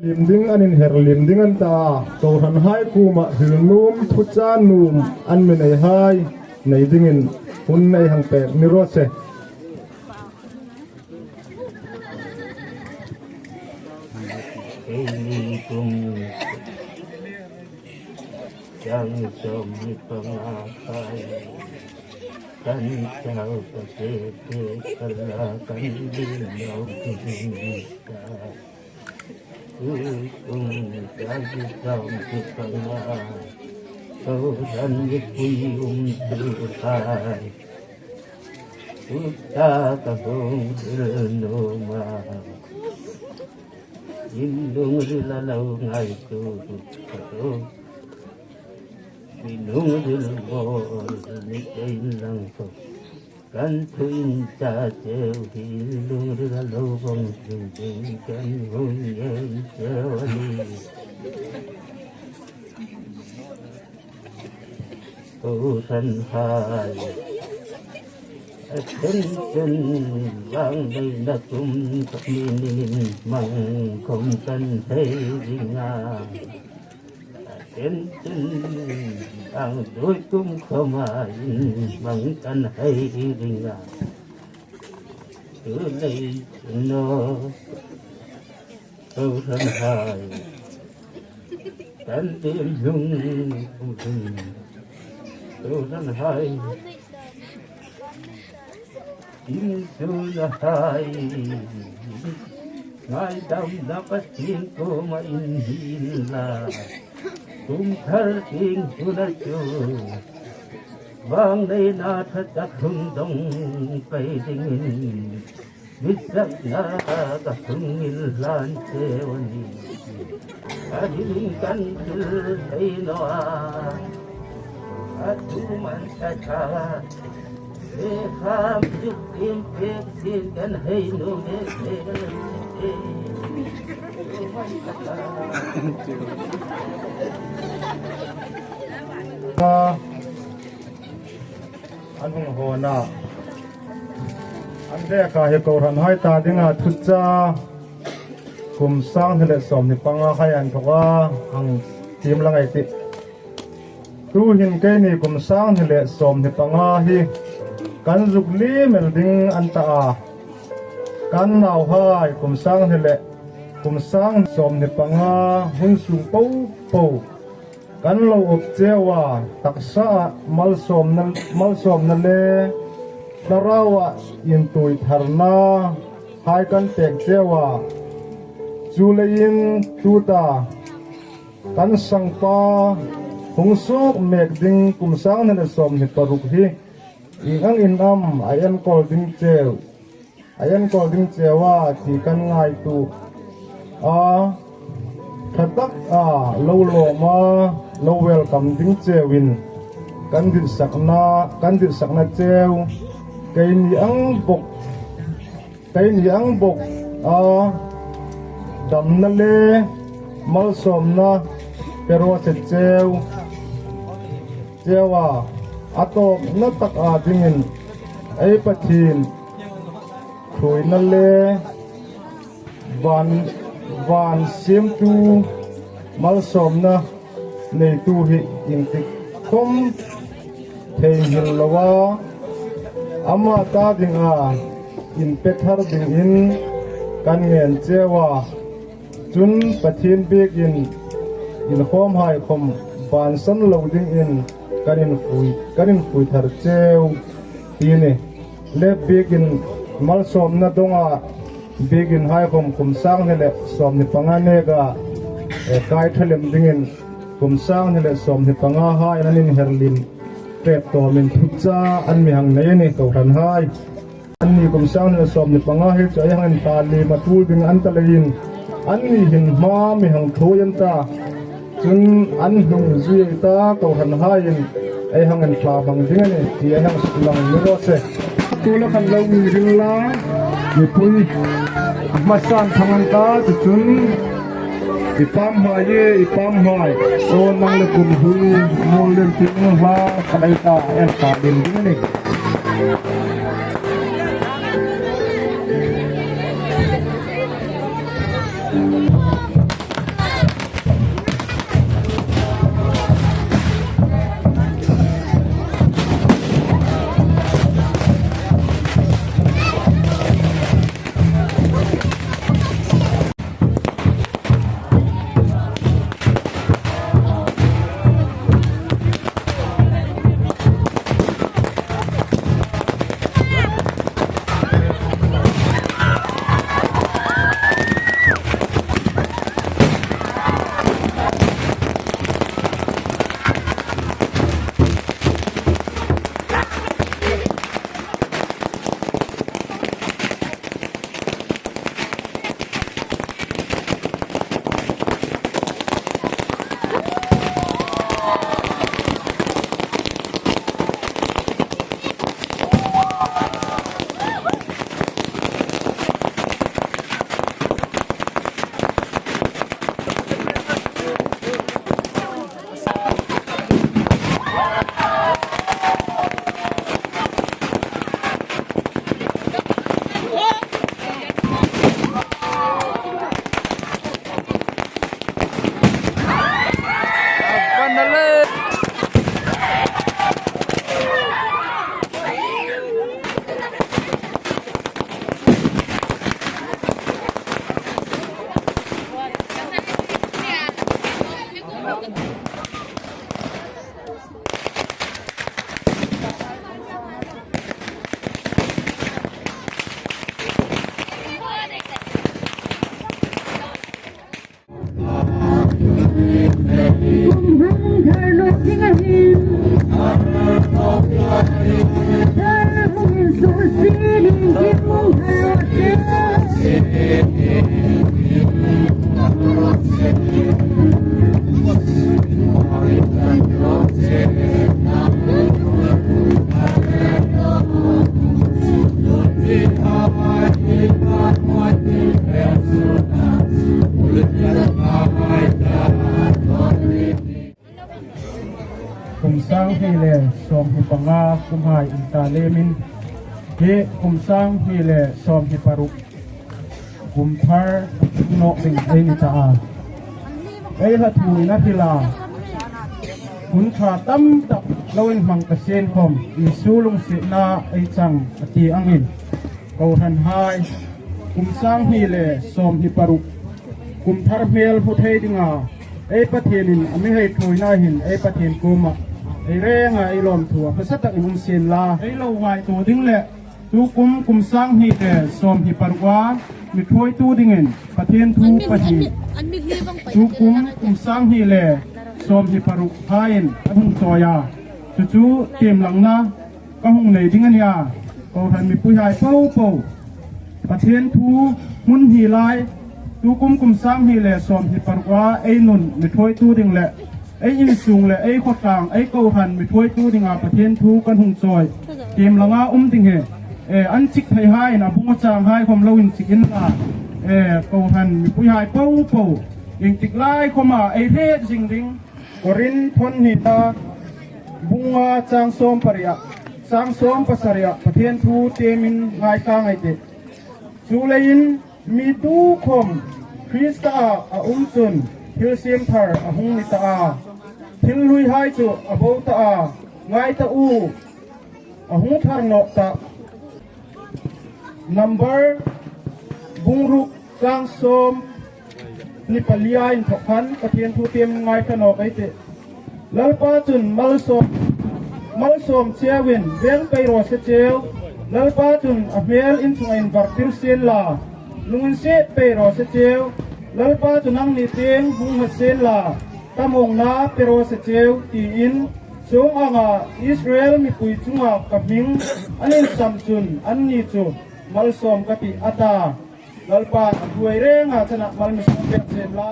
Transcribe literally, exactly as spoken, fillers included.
Lim ding an inher lim ding an ta, kohranhai kuoma hril nuom, thucha nuom an mi nei hai nei dingin hun ei hang pek ni raw se. Eini kum sang sawmhni panga hai kan tau ka te te kala kan lien lo ding ta. Tukum tak sawmhni panga kohran mipui um tu hai, tuta ka hung hril nuom a, in lungrila lo ngaituo ka tu. Mi lungril bawr ni kei lang ko. Kan thuin ta cheu hi lungrila lo vong ding ding kan hung ngei cheu a nih. Kohranhai, a chen chen vangneina kum tak ni nin hmang khom kan hei ring a. Chen chen ang doi kum khoma in hmang kan hei ring a. Tu lei naw, kohranhai, kan lien hlung, kohranhai. Inchûkna hai, ngaidamna Pathien kuoma inhni inla, kum thar tieng huna chu vangneina ṭha tak hung dawng pei dingin mi sakna ka hung inhlan cheu a nih. A dingin kan hril thei naw a, a thu man ta ta. He kham zuk tim pek sin kan hei nuom e. An hung hawn a. An dek a hi kohranhai ta dinga thucha kum sang hni le sawmhni panga hai an thawk a, hang tiem lang ei tih. Tuhin keini kum sang hni le sawmhni panga hi kan zuk liem el ding an ta a. Kan nauhai kum sang hni le kum sang sawmhni panga hun sung po po kan lo awp cheu a, taksa malsawmna, malsawmna le thlarauah intuitharna hai kan pek cheu a. Chuleiin tuta kan sangpa hung suok mek ding kum sang hni le sawmhni paruk hi ieng angin am a enkawl ding cheu, a enkawl ding cheu a ti kan ngaituo A, ṭha taka lo lawm a, lo welcome ding cheuin kan ditsakna, kan ditsakna cheu keini ang bawk, keini ang bawk a, damna le malsawmna pe raw se cheu, cheu a, a tawpna taka dingin ei Pathien ṭhuoina le van, van siemtu malsawmna neitu hi iengtik khawm theinghil loa, ama ta dinga inpe thar dingin kan ngen cheu a. Chun Pathien biekin inkhawmhai khawm bansan lo dingin kan infui, kan infui thar cheu ti a nih. Le biekin malsawmna donga biekinhai khawm kum sang hni le sawmhni panga neka, eh, kai ṭha lem dingin kum sang hni le sawmhni pangahai an inher liem ṭep tawmin thucha an mi hang nei a nih, kohranhai. Anni kum sang hni le sawmhni panga hi chu ei hang inthla liem a tul ding a ni ta leiin, anni hin hma mi hang thaw an ta. Chun an hnung zui ei ta, kohranhaiin ei hang inthla hmang ding a nih ti ei hang suklang ni raw se. Tu la kan lo mi ring la, mipui hmasan thang an ta, chu chun i pamhmai e, i pamhmai. O nang le kum hun, mul lem ti hla, ka dai ta, en ta ding ding a nih. Kum sang hni le sawmhni panga kumhai inthla lemin, hi kum sang hni le sawmhni paruk kum thar nawk ding ei ni ta a. Ei hla thu ina hril a, hun ṭha tam tak lo inhmang ta sien khawm, Isu lungsietna ei chang a ti angin, kohranhai, kum sang hni le sawmhni paruk kum thar hmel hmu thei dinga ei Pathienin a mi hei ṭhuoina hin ei Pathien kuoma ei renga ei lawmthu a hmasa takin um sien la. Ei lo ngaituo ding le tukum kum sang hni le sawmhni paruk a mi ṭhuoitu dingin Pathien thu pahni. Tukum kum sang hni le sawmhni paruk haiin a hung chawi a. Chu chu tiem langna ka hung nei ding a nia. Kohran mipuihai popo, Pathien thu hmun hni lai Tukum kum sang hni le sawmhni paruk a ei nun mi thuoitu ding le ei insung le ei khawtlang, ei kohran mi thuoitu dinga Pathien thu kan hung chawi tiem langa um ding hi. E, an chik theihaiin a bung a changhai khom lo inchik inla, e, kohran mipuihai popo iengtik lai khoma ei hriet zing ding. Korinth thawn hnina bung nga chang sawm pariet, chang sawm pasariet Pathien thu tiemin ngai ka ngai tih. Chuleiin mi tukhom Krista a um chun thil siem thar a hung ni ta a, thil hluihai chu a bo ta a, ngai ta u, a hung thar nawk ta. Number bung ruk chang sawm ni pali a inthok khan Pathien thu tiem ngai ka nawk ei tih. Lalpa chun malsawm, malsawm cheuin veng pei raw se cheu. Lalpa chun a hmel in chunga invartir sien la, lunginsiet pei raw se cheu. Lalpa chu nangni tieng hung nghat sien la, tawngna pe raw se cheu, tiin chuong anga Israel mipui chunga ka hming an insam chun anni chu malsawm ka tih, a ta. Lalpa a hnuoi renga chena mal mi sawm pek sien la.